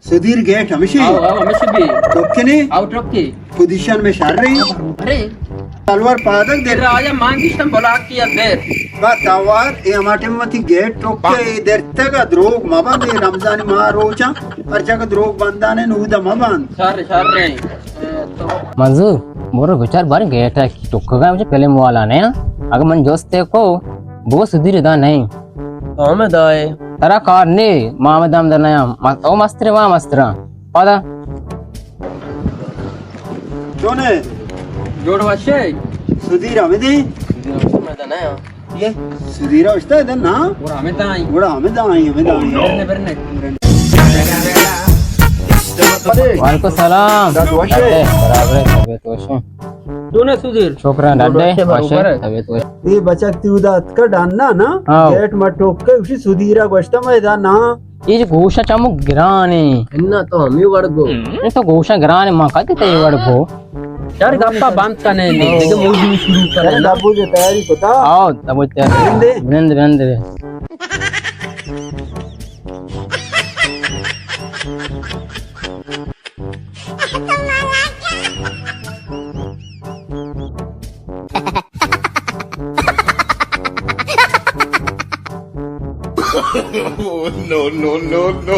سدیر گیٹ ہمیشی؟ آؤ، آؤ، ہمیشی بی۔ ٹوکے نے؟ آؤ، ٹوکے۔ پوزیشن میں شر رہی؟ ارے۔ تلوار پادک دے۔ راجا مان گشتم بلاک کیا دیر۔ با توار، اے ہما ٹائم وتی گیٹ ٹوکے، اے درتگ ءَ دروگ مبند، اے رمضان ماہ روچاں، ہر جگہ دروگ بندانے نودا مبند۔ شر، شر رہی۔ منظور، برو بچار باریں گیٹ ءَ کی ٹکگ ءَ، مجھے فلم والا نے، اگر من جوستے کو، بو سدیر دا نہیں۔ تو ہمیں دائے۔ ترا کار نے، ما ہمیں دم در نیا۔ مس-، او مستر، ما مستر۔ پادا۔ چونے؟ جوڑ وشے؟ سدیر ہمیں دے؟ سدیر ہمیں دے نیا۔ یہ؟ سدیر اشتا ہے نا؟ گڑا ہمیں دائیں۔ گڑا ہمیں دائیں، ہمیں دائیں۔ برنے، برنے۔ وعلیکم السلام۔ داد وشے؟ برابر ہے، طبیعت وشے۔ چونے سدیر؟ شکران، ڈڈے، وشے، طبیعت وشے۔ اے بچک تی ادا اتکا ڈانا نا؟ ہاں۔ گیٹ ما ٹوک کے اسی سدیرا گوشتا میں ادا نا۔ اے گوشا چمو گرانے۔ انا تو ہمیں وڑ گو۔ اے تو گوشا گرانے، ما کدی تے وڑ گو۔ یار گپا بند کنے نے، دیگه موضوع شروع کنے نا۔ دبو جو تیاری کتا۔ آؤ، دبو تیاری۔ بندے۔ بند، بند۔ Oh, no, no, no, no.